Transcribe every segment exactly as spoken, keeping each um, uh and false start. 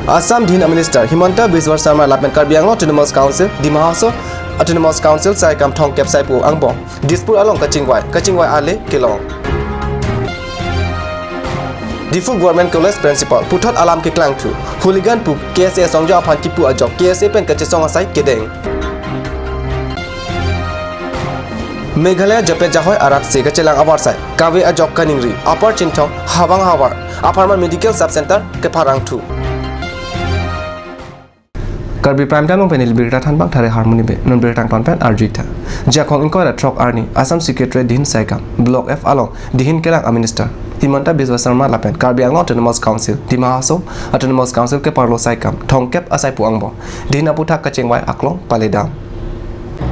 Assam dihin a-Minister Himanta Biswa Sarma lapen Karbi Anglong Autonomous Council, Dima Hasao Autonomous Council saikam thomkep asaipu angbong Dispur along kachingvai, kachingvai ale kelong. Diphu Government College Principal puthot alam keklangthu, hooligan pu K S A songja aphan kipu ajok K S A pen kachesong asai kedeng. Meghalaya japet jahoi arat si kachelang avarsai kave ajok kaningri, Upper Chinthong, Hawang Havar apharman Medical Sub Center kepharangthu. Karbi Prime Time along pen neli birta thanbang thare harmoni be, non birta angton pen arjuitha. Jakhong ingkoi ra throk arni Assam Secretariat dihin saikam Block F along dihin kelang a-Minister Himanta Biswa Sarma lapen Karbi Anglong Autonomous Council, Dima Hasao Autonomous Council keparlo saikam thomkep asaipu angbong dihin aputhak kachingvai aklong paledam.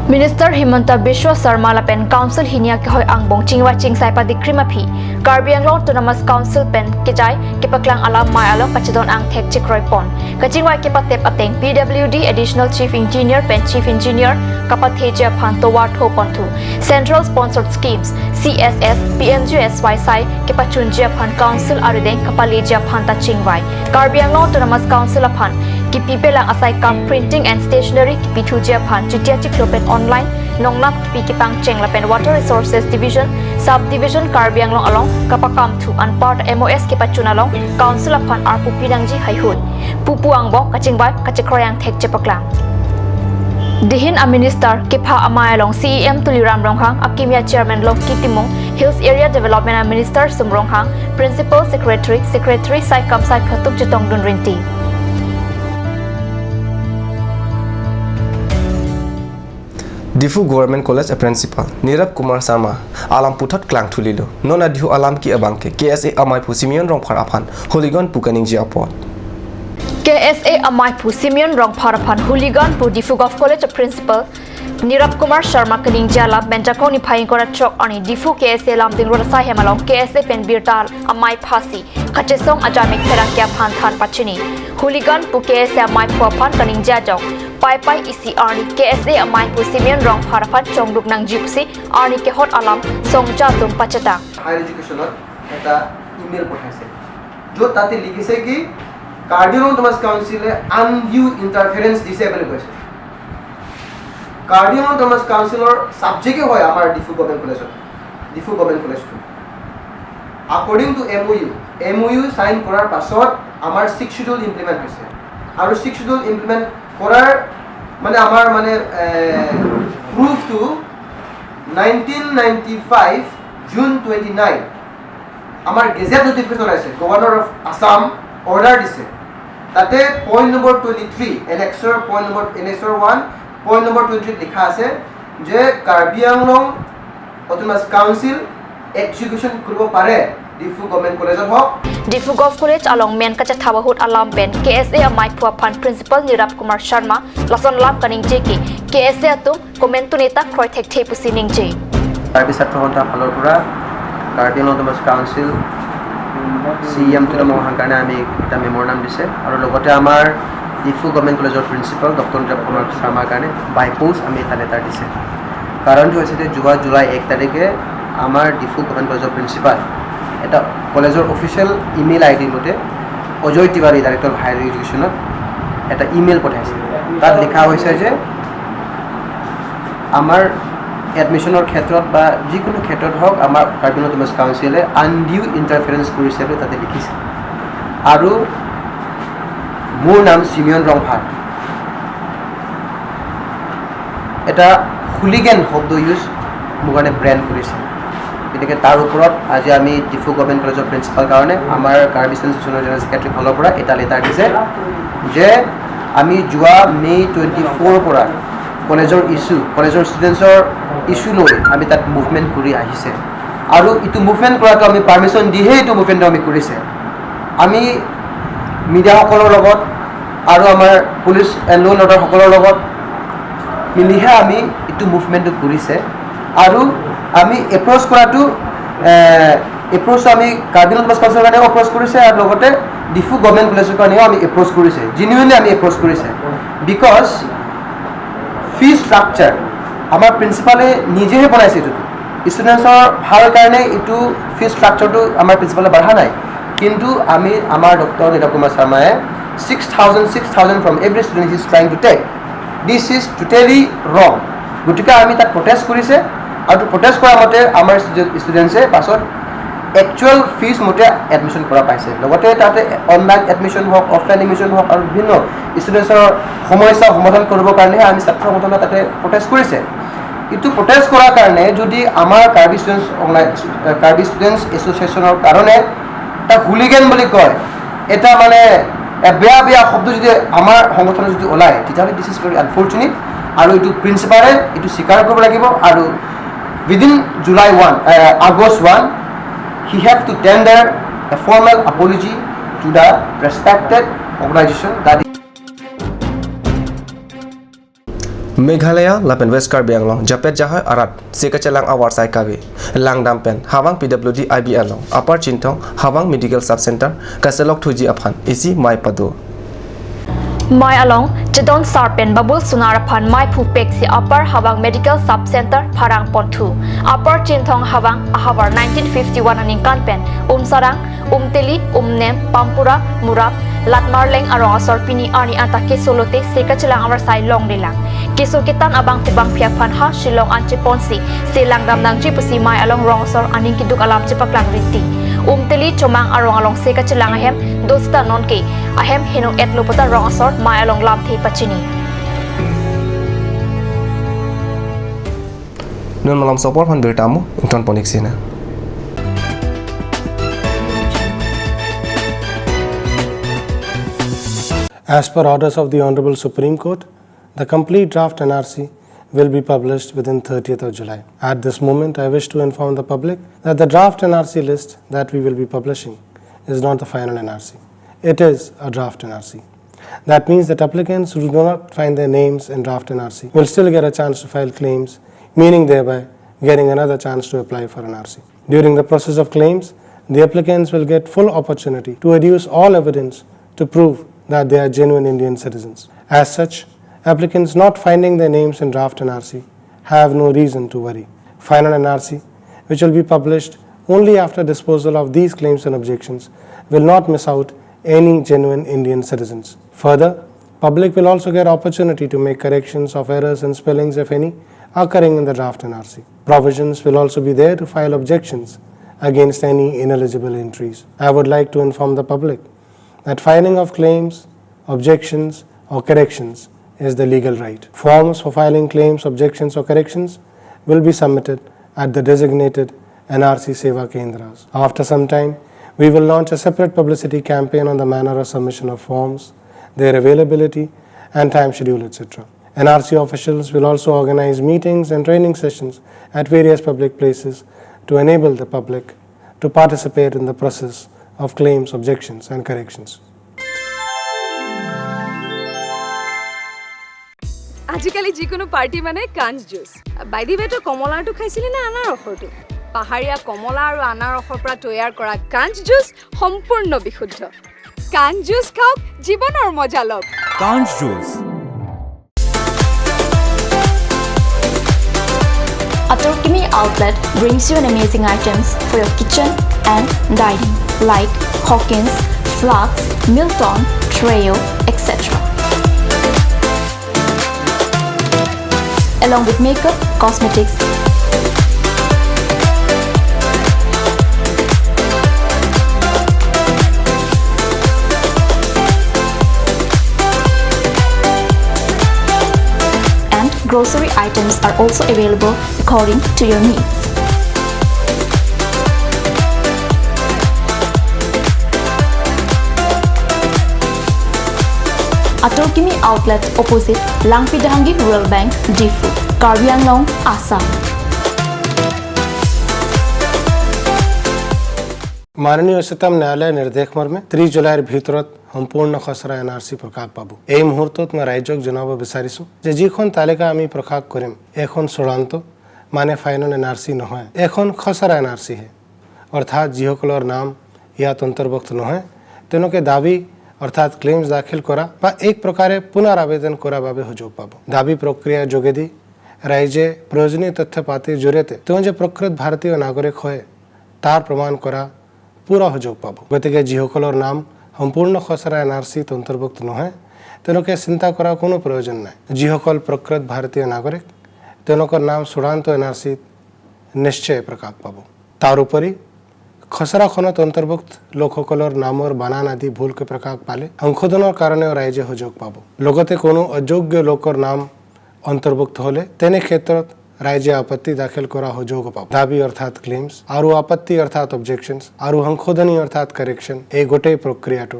Minister Himanta Biswa Sarma lapen Council hini akehoi angbong chingvai chingsai padikrim aphi Karbi Anglong Autonomous Council pen kejai kepaklang alam amei along kachedon angthek chekroipon. Kachingvai kepatep ateng P W D Additional Chief Engineer pen Chief Engineer kapatheji aphan tovar thoponthu. Central Sponsored Schemes, C S S, P M G S Y sai kepachunji aphan Council arideng kapaleji aphan ta chingvai. Karbi Anglong Autonomous Council aphan kipipelang asaikam Printing and Stationery kipithuji aphan Chitya Chiklo pen online nongnam kipi kepangcheng lapen Water Resources Division, Sub Division Karbi Anglong along kapakamthu anparta M O S kepachun along Council aphan arpu pinangji haihui pupu angbong kachingvai kachekroi angthek chepaklang. Dihin a-Minister kepha amei along C E M Tuliram Ronghang, akimi a-Chairman Longki Timung, Hills Area Development a-Minister Sum Ronghang, Principal Secretary, Secretary saikam sai phatuk chetongdun rinti. Diphu Government College a-Principal Nirab Kumar Sharma alam puthot klangthulilo. Non adihu alam ke abang ke K S A amei pu Simeon Rongphar aphan hooligan pu kaningje apot. K S A amei pu Simeon Rongphar aphan hooligan pu Diphu Govt College a-Principal Nirab Kumar Sharma kaningje alam pen Jakhong niphai ingkoi ra throk arni Diphu K S A Lumding Road asaihem along K S A pen birta amei phasi kachesong ajamik pherangke aphan than pachini. Hooligan pu K S A amei pu aphan kaningje ajok Paipai isi arni K S A amei pu Simeon Rongphar aphan chongduk nangji pusi arni kehot alam songja atum pachetang. Higher Education-ot এটা ইমেইল পঠাইছে, য'ত তাতে লিখিছে কি কাৰ্বি আংলং অট'নমাছ কাউন্সিলে undue interference দিছে বুলি কৈছে। কাৰ্বি আংলং অট'নমাছ কাউন্সিলৰ ছাবজেক্টে হয় আমাৰ ডিফু গভৰ্ণমেণ্ট কলেজত, ডিফু গভৰ্ণমেণ্ট কলেজটো। According to M O U, M O U চাইন কৰাৰ পাছত আমাৰ ছিক্স শ্বিডিউল ইমপ্লিমেণ্ট হৈছে আৰু ছিক্স শ্বিডিউল ইমপ্লিমেণ্ট কৰাৰ মানে আমাৰ মানে প্ৰুফটো nineteen ninety five June twenty nine আমাৰ গেজেট নটিফিকেশ্যন আহিছে, গভৰ্ণৰ অফ আছাম অৰ্ডাৰ দিছে। তাতে পইণ্ট নম্বৰ টুৱেণ্টি থ্ৰী, এনেক্সৰ পইণ্ট নম্বৰ, এনেক্সৰ ওৱান, পইণ্ট নম্বৰ টুৱেণ্টি থ্ৰীত লিখা আছে যে কাৰ্বি আংলং অট'নমাছ কাউন্সিল এক্সিকিউশ্যন কৰিব পাৰে ডিফু গভৰ্ণমেণ্ট কলেজত হওক। Diphu Govt College along men kachethap ahut alam pen K S A amei pu aphan Principal Nirab Kumar Sharma lason alam kaningje ke K S A atum comment-tune ta kroi thekthe pusi ningje. Karbi ছাত্ৰ সন্থাৰ ফালৰ পৰা কাৰ্বি Anglong autonomous council চি E M Tuliram ৰংহাঙৰ কাৰণে আমি এটা মেমৰেণ্ডাম দিছে আৰু লগতে আমাৰ ডিফু গভৰ্ণমেণ্ট কলেজৰ প্ৰিন্সিপাল ডক্টৰ নিৰৱ কুমাৰ শৰ্মাৰ কাৰণে বাই পোষ্ট আমি এটা লেটাৰ দিছে। কাৰণটো হৈছে যে যোৱা জুলাই এক তাৰিখে আমাৰ ডিফু গভৰ্ণমেণ্ট কলেজৰ প্ৰিন্সিপাল এটা কলেজৰ অফিচিয়েল ইমেইল আই ডি মতে অজয় তিৱাৰী, ডাইৰেক্টৰ অফ হায়াৰ এডুকেশ্যনত এটা ইমেইল পঠাইছে। তাত লিখা হৈছে যে আমাৰ এডমিশ্যনৰ ক্ষেত্ৰত বা যিকোনো ক্ষেত্ৰত হওক, আমাৰ কাৰ্বি আংলং অট'নমাছ কাউন্সিলে আনডিউ ইণ্টাৰফেৰেঞ্চ কৰিছে বুলি তাতে লিখিছে। আৰু মোৰ নাম চিমিয়ন ৰংফাৰ। এটা হুলিগেন শব্দ ইউজ মোৰ কাৰণে ব্ৰেণ্ড কৰিছে। গতিকে তাৰ ওপৰত আজি আমি ডিফু গভৰ্ণমেণ্ট কলেজৰ প্ৰিন্সিপাল কাৰণে আমাৰ কাৰ্বি ষ্টুডেণ্ট এছ'চিয়েশ্যনৰ জেনেৰেল ছেক্ৰেটাৰীৰ ফালৰ পৰা এটা লেটাৰ দিছে যে আমি যোৱা মে টুৱেণ্টি ফ'ৰৰ পৰা কলেজৰ ইছ্যু, কলেজৰ ষ্টুডেণ্টছৰ ইছ্যু লৈ আমি তাত মুভমেণ্ট কৰি আহিছে আৰু এইটো মুভমেণ্ট কৰাটো আমি পাৰ্মিশ্যন দিহে এইটো মুভমেণ্টটো আমি কৰিছে। আমি মিডিয়াসকলৰ লগত আৰু আমাৰ পুলিচ এণ্ড ল' এণ্ড অৰ্ডাৰসকলৰ লগত মিলিহে আমি এইটো মুভমেণ্টটো কৰিছে আৰু আমি এপ্ৰ'চ কৰাটো, এপ্ৰ'চটো আমি কাৰ্বি আংলং অট'নমাছ কাউন্সিলৰ কাৰণেও এপ্ৰ'চ কৰিছে আৰু লগতে ডিফু গভৰ্ণমেণ্ট কলেজৰ কাৰণেও আমি এপ্ৰ'চ কৰিছে, জেনুইনলি আমি এপ্ৰ'চ কৰিছে। বিকজ ফি ষ্ট্ৰাকচাৰ আমাৰ প্ৰিন্সিপালে নিজেহে বনাইছে এইটো। ষ্টুডেণ্টছৰ ভাল কাৰণে এইটো ফি ষ্ট্ৰাকচাৰটো আমাৰ প্ৰিন্সিপালে বঢ়া নাই, কিন্তু আমি, আমাৰ ডক্টৰ নিৰৱ কুমাৰ শৰ্মাই six thousand, six thousand from every student he is trying to take. This is totally wrong. গতিকে আমি তাত প্ৰটেষ্ট কৰিছে আৰু প্ৰটেষ্ট কৰা মতে আমাৰ ষ্টুডেণ্টছে পাছত একচুৱেল ফিজ মতে এডমিশ্যন কৰা পাইছে। লগতে তাতে অনলাইন এডমিশ্যন হওক, অফলাইন এডমিশ্যন হওক আৰু বিভিন্ন ষ্টুডেণ্টছৰ সমস্যা সমাধান কৰিবৰ কাৰণেহে আমি ছাত্ৰ সংগঠনে তাতে প্ৰটেষ্ট কৰিছে। এইটো প্ৰটেষ্ট কৰাৰ কাৰণে যদি আমাৰ কাৰ্বি ষ্টুডেণ্টছ অৰ্গেনাইজ কাৰ্বি ষ্টুডেণ্টছ এছ'চিয়েশ্যনৰ কাৰণে এটা হুলিগেন বুলি কয়, এটা মানে এ, বেয়া বেয়া শব্দ যদি আমাৰ সংগঠনত যদি ওলায়, তেতিয়াহ'লে this is very unfortunate। আৰু এইটো প্ৰিন্সিপালে এইটো স্বীকাৰ কৰিব লাগিব আৰু within July one, August one, he have to tender a formal apology to the respected organization that is Meghalaya lapen West Karbi Anglong japet jahai arat sekachelang avarsai kave langdam pen Hawang P W D I B along Upper Chinthong Hawang Medical Sub Center kaselok thuji aphan isi mai pado. Mai along chedon sar pen Babul Sonar aphan mai phupek si Upper Hawang Medical Sub Center pharang ponthu. Upper Chinthong Hawang ahavar nineteen fifty-one aningkan pen Umsarang, Umteli, Umnem, Pampura, Murap, Latmarleng arong asor pini arni anta keso lote sekachelang avarsai longlelang. Keso ketan abang tebang phiak phan ha Shillong an cheponsi se langdam nangji pusi mai along rong asor aning keduk alam chepaklang riti. Umteli Chomang arong along sekachelang ahem do seta nonke ahem heno etlo puta rong asor mai along lamthe pachini. Nun malom sopor phan birta mo ington ponik sina. As per orders of the Honorable Supreme Court, the complete draft N R C will be published within thirtieth of July. At this moment, I wish to inform the public that the draft N R C list that we will be publishing is not the final N R C. It is a draft N R C. That means that applicants who do not find their names in draft N R C will still get a chance to file claims, meaning thereby getting another chance to apply for N R C. During the process of claims, the applicants will get full opportunity to adduce all evidence to prove that they are genuine Indian citizens. As such, applicants not finding their names in draft N R C have no reason to worry. Final N R C, which will be published only after disposal of these claims and objections, will not miss out any genuine Indian citizens. Further, public will also get opportunity to make corrections of errors and spellings, if any, occurring in the draft N R C. Provisions will also be there to file objections against any ineligible entries. I would like to inform the public that filing of claims, objections, or corrections is the legal right. Forms for filing claims, objections, or corrections will be submitted at the designated N R C Seva Kendras. After some time, we will launch a separate publicity campaign on the manner of submission of forms, their availability, and time schedule, et cetera. N R C officials will also organize meetings and training sessions at various public places to enable the public to participate in the process of claims, objections, and corrections. আজিকালি যিকোনো পাৰ্টি মানে কাঞ্চ juice. By the ৱে, তই কমলাৰটো খাইছিলি নে আনাৰসৰটো? পাহাৰীয়া কমলা আৰু আনাৰসৰ পৰা তৈয়াৰ কৰা কাঞ্চ জুচ সম্পূৰ্ণ বিশুদ্ধ। কাঞ্চ জুচ খাওক, জীৱনৰ মজা লওক। Kanch Juice. Atur Kimi Outlet brings you an amazing items for your kitchen and dining, like Hawkins, Flax, Milton, Treo, et cetera. Along with makeup, cosmetics, and grocery items are also available according to your needs. Atur Kimi Outlet opposite Langpi Dehangi Rural Bank, Diphu, Karbi Anglong, Assam. মাননীয় উচ্চতম ন্যায়ালয়ৰ নিৰ্দেশ মৰ্মে ত্ৰিশ জুলাইৰ ভিতৰত সম্পূৰ্ণ খচৰা এন আৰ চি প্ৰকাশ পাব। এই মুহূৰ্তত মই ৰাইজক জনাব বিচাৰিছো যে যিখন তালিকা আমি প্ৰকাশ কৰিম, এইখন চূড়ান্ত, মানে ফাইনেল এন আৰ চি নহয়, এইখন খচৰা এন আৰ চিহে। অৰ্থাৎ যিসকলৰ নাম ইয়াত অন্তৰ্ভুক্ত নহয়, তেওঁলোকে দাবী অৰ্থাৎ ক্লেইমছ দাখিল কৰা বা এক প্ৰকাৰে পুনৰ আবেদন কৰাৰ বাবে সুযোগ পাব। দাবী প্ৰক্ৰিয়াৰ যোগেদি ৰাইজে প্ৰয়োজনীয় তথ্য পাতিৰ জৰিয়তে তেওঁ যে প্ৰকৃত ভাৰতীয় নাগৰিক হয়, তাৰ প্ৰমাণ কৰা পুৰা সুযোগ পাব। গতিকে যিসকলৰ নাম সম্পূৰ্ণ খচৰা এন আৰ চিত অন্তৰ্ভুক্ত নহয়, তেওঁলোকে চিন্তা কৰাৰ কোনো প্ৰয়োজন নাই। যিসকল প্ৰকৃত ভাৰতীয় নাগৰিক, তেওঁলোকৰ নাম চূড়ান্ত এন আৰ চিত নিশ্চয় প্ৰকাশ পাব। তাৰ উপৰি খচৰাখনত অন্তৰ্ভুক্ত লোকসকলৰ নামৰ বানান আদি ভুলকৈ প্ৰকাশ পালে সংশোধনৰ কাৰণেও ৰাইজে সুযোগ পাব। লগতে কোনো অযোগ্য লোকৰ নাম অন্তৰ্ভুক্ত হ'লে তেনে ক্ষেত্ৰত ৰাইজে আপত্তি দাখিল কৰা সুযোগ পাব। দাবী অৰ্থাৎ ক্লেইমছ আৰু আপত্তি অৰ্থাৎ অবজেকশ্যনছ আৰু সংশোধনী অৰ্থাৎ কাৰেকশ্যন, এই গোটেই প্ৰক্ৰিয়াটো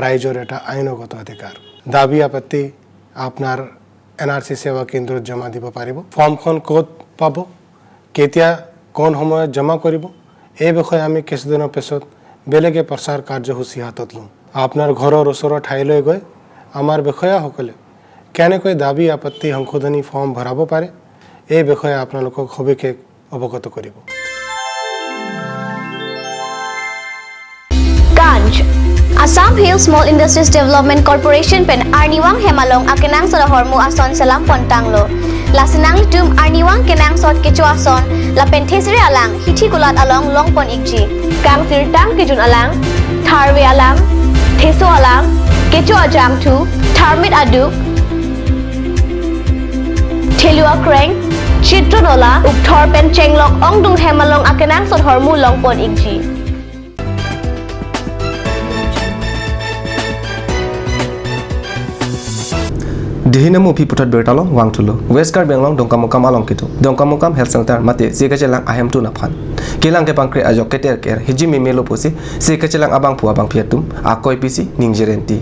ৰাইজৰ এটা আইনগত অধিকাৰ। দাবী আপত্তি আপোনাৰ এন আৰ চি সেৱা কেন্দ্ৰত জমা দিব পাৰিব। ফৰ্মখন ক'ত পাব, কেতিয়া, কোন সময়ত জমা কৰিব, এই বিষয়ে আমি কিছুদিনৰ পিছত বেলেগে প্ৰচাৰ কাৰ্যসূচী হাতত ল'ম। আপোনাৰ ঘৰৰ ওচৰৰ ঠাইলৈ গৈ আমাৰ বিষয়াসকলে কেনেকৈ দাবী আপত্তি সংশোধনী ফৰ্ম ভৰাব পাৰে, এই বিষয়ে আপোনালোকক সবিশেষ অৱগত কৰিব। Ganj. Assam Hill Small Industries Development Corporation pen arnivang hem along akenangsot ahormu ason selam pontanglo. Lasi nanglitum arnivang kenangsot kecho ason lapen thesere alang hithi kulat along longpon ikji. Kangsirtang kejun alang, tharve alang, theso alang, kecho ajangthu, tharmit aduk, thelu akreng, chitro nola, ukthor pen chenglok ongdung hem along akenangsot ahormu longpon ikji. Dihina mupi puthot birta along vangthulo. West Karbi Anglong Dongkamukam along kedo Dongkamukam Health Center mate se kachelang ahemtun aphan kelang kepangkre ajok keter ker hiji meme lo pusi se kachelang abangphu abangphi atum akoi pisi ningje renti.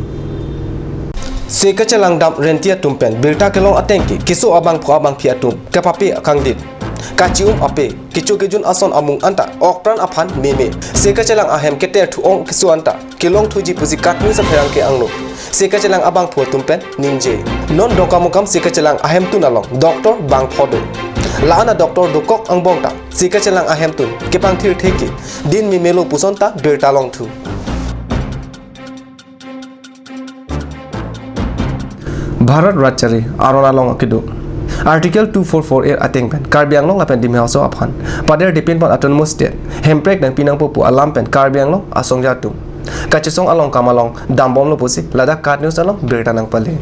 Se kachelang dam renti atum pen birta kelong ateng ke keso abangphu abangphi atum kepape kangdit, kachi-um ape, kecho kejun ason amung anta okpran aphan meme. Se kachelang ahem keter thu ong keso anta kelong thuji pusi KAT News apherangke angno se kachelang abangphu atum pen ningje. Non Dongkamukam se kachelang ahemtun along doctor bangpho do. La-an a doctor dokok angbong ta se kachelang ahemtun kepangthir theke din meme lo puson ta birta longthu. Bharat Rajchari aron along kedo Article two four four A ateng pen Karbi Anglong lapen Dima Hasao aphan pader dipin pon Autonomous State hemprek nangpi nangpo pu alam pen Karbi Anglong asongja atum kachesong along kam along dambomlo pusi ladak KAT News along birta nangpale.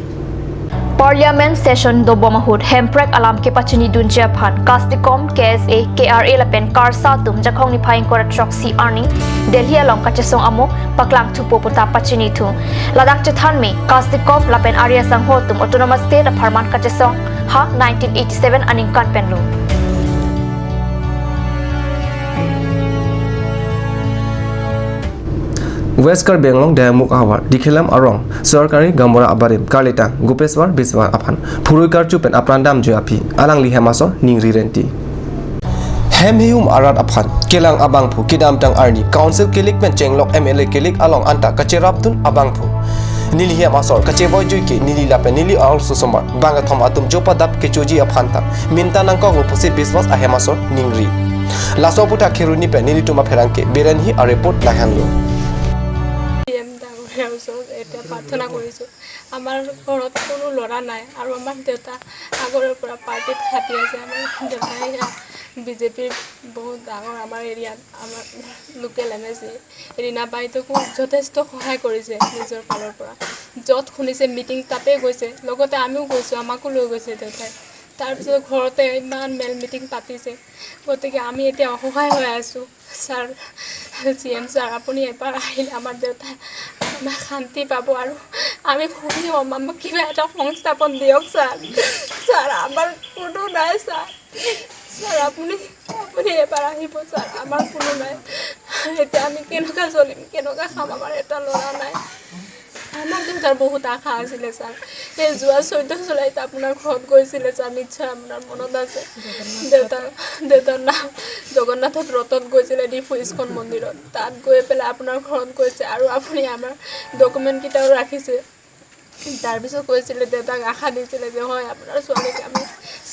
Parliament session dobom ahut hemprek alam kepachini dunji aphan Kastikom, K S A, K R A lapen KARSA atum Jakhong niphai ingkoi ra throksi arni Delhi along kachesong amo paklang thupo puta pachini thu. Ladak chethan me Kastikom lapen Arya Sangho atum Autonomous State apharman kachesong ha nineteen eighty-seven aningkan penlo. West Karbi Anglong Dayamukh ahavar Dikhilam arong sorkari gaonbura abarim karlitang Gopeswar Biswas aphan phurui karju pen apran damjui aphi alangli hem asor ningri renti. Hem hihum arat aphan kelang abangphu kedamtang arni council kelik pen chenglok M L A kelik along anta kacherapdun abangphu neli hem asor kachevoi jui ke neli lapen neli a-osomar bangkethom atum jo padap kechoji aphan ta minta nangkoklo pusi Biswas ahem asor ningri. Laso aputhak Kheroni pen nelitum apherangke Biren Hi a-report lahenlo. C M ডাঙৰীয়াৰ ওচৰত এতিয়া প্ৰাৰ্থনা কৰিছোঁ। আমাৰ ঘৰত কোনো ল'ৰা নাই আৰু আমাৰ দেউতা আগৰে পৰা পাৰ্টিত খাটি আছে। আমাৰ দেউতাই বিজেপিৰ বহুত ডাঙৰ আমাৰ এৰিয়াত আমাৰ লোকেল এম এ চি ৰীণা বাইদেউকো যথেষ্ট সহায় কৰিছে নিজৰ ফালৰ পৰা। য'ত শুনিছে মিটিং তাতে গৈছে, লগতে আমিও গৈছোঁ, আমাকো লৈ গৈছে দেউতাই। তাৰপিছত ঘৰতে ইমান মেল মিটিং পাতিছে, গতিকে আমি এতিয়া অসহায় হৈ আছোঁ। ছাৰ, চি এম ছাৰ, আপুনি এবাৰ আহিলে আমাৰ দেউতাই আমাক শান্তি পাব আৰু আমি সুখী হ'ম। আমাক কিবা এটা সংস্থাপন দিয়ক ছাৰ। ছাৰ, আমাৰ কোনো নাই ছাৰ। ছাৰ, আপুনি, আপুনি এবাৰ আহিব ছাৰ, আমাৰ কোনো নাই। এতিয়া আমি কেনেকুৱা চলিম, কেনেকুৱা খাম, আমাৰ এটা ল'ৰা নাই। আমাৰ দেউতাৰ বহুত আশা আছিলে ছাৰ। এই যোৱা চৈধ্য জুলাইত আপোনাৰ ঘৰত গৈছিলে ছাৰ, নিশ্চয় আপোনাৰ মনত আছে। দেউতাৰ, দেউতাৰ নাম জগন্নাথত ৰথত গৈছিলে ডিফু ইস্কন মন্দিৰত। তাত গৈ পেলাই আপোনাৰ ঘৰত গৈছে আৰু আপুনি আমাৰ ডকুমেণ্টকেইটাও ৰাখিছে। তাৰপিছত কৈছিলে, দেউতাক আশা দিছিলে যে হয়, আপোনাৰ ছোৱালীক আমি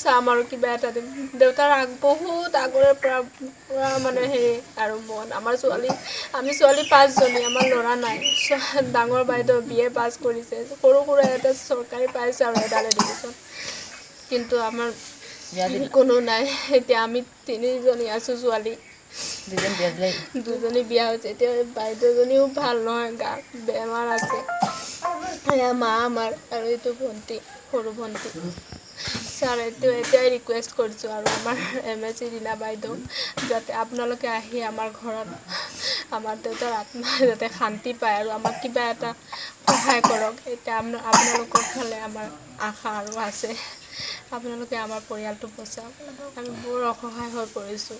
চাম আৰু কিবা এটা দিম। দেউতাৰ আগ-, বহুত আগৰে পৰা, পৰা মানে হেৰি আৰু মন। আমাৰ ছোৱালী, আমি ছোৱালী পাঁচজনী, আমাৰ ল'ৰা নাই। ছোৱা-, ডাঙৰ বাইদেউ বি এ পাছ কৰিছে, সৰু সুৰা এটা চৰকাৰী পাইছে আৰু এডাল এডুকেশ্যন, কিন্তু আমাৰ কোনো নাই। এতিয়া আমি তিনিজনী আছোঁ ছোৱালী। দুজন বিয়া দিলে। দুজনী বিয়া হৈছে। এতিয়া বাইদেউজনীও ভাল নহয়, গা বেমাৰ আছে। এয়া মা আমাৰ আৰু এইটো ভণ্টি, সৰু ভণ্টি। ছাৰ, এইটো এতিয়াই ৰিকুৱেষ্ট কৰিছোঁ আৰু আমাৰ এম এ চি ৰীণা বাইদেউ, যাতে আপোনালোকে আহি আমাৰ ঘৰত আমাৰ দেউতাৰ আত্মা যাতে শান্তি পায় আৰু আমাক কিবা এটা সহায় কৰক। এতিয়া আপ-, আপোনালোকৰ ফালে আমাৰ আশা আৰু আছে, আপোনালোকে আমাৰ পৰিয়ালটো বচাওক। আমি বৰ অসহায় হৈ পৰিছোঁ।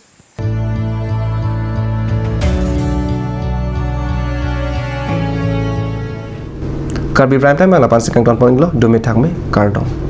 Karbi Prime Time along aphan si kangton pon-iklo, dome thakme, kardom.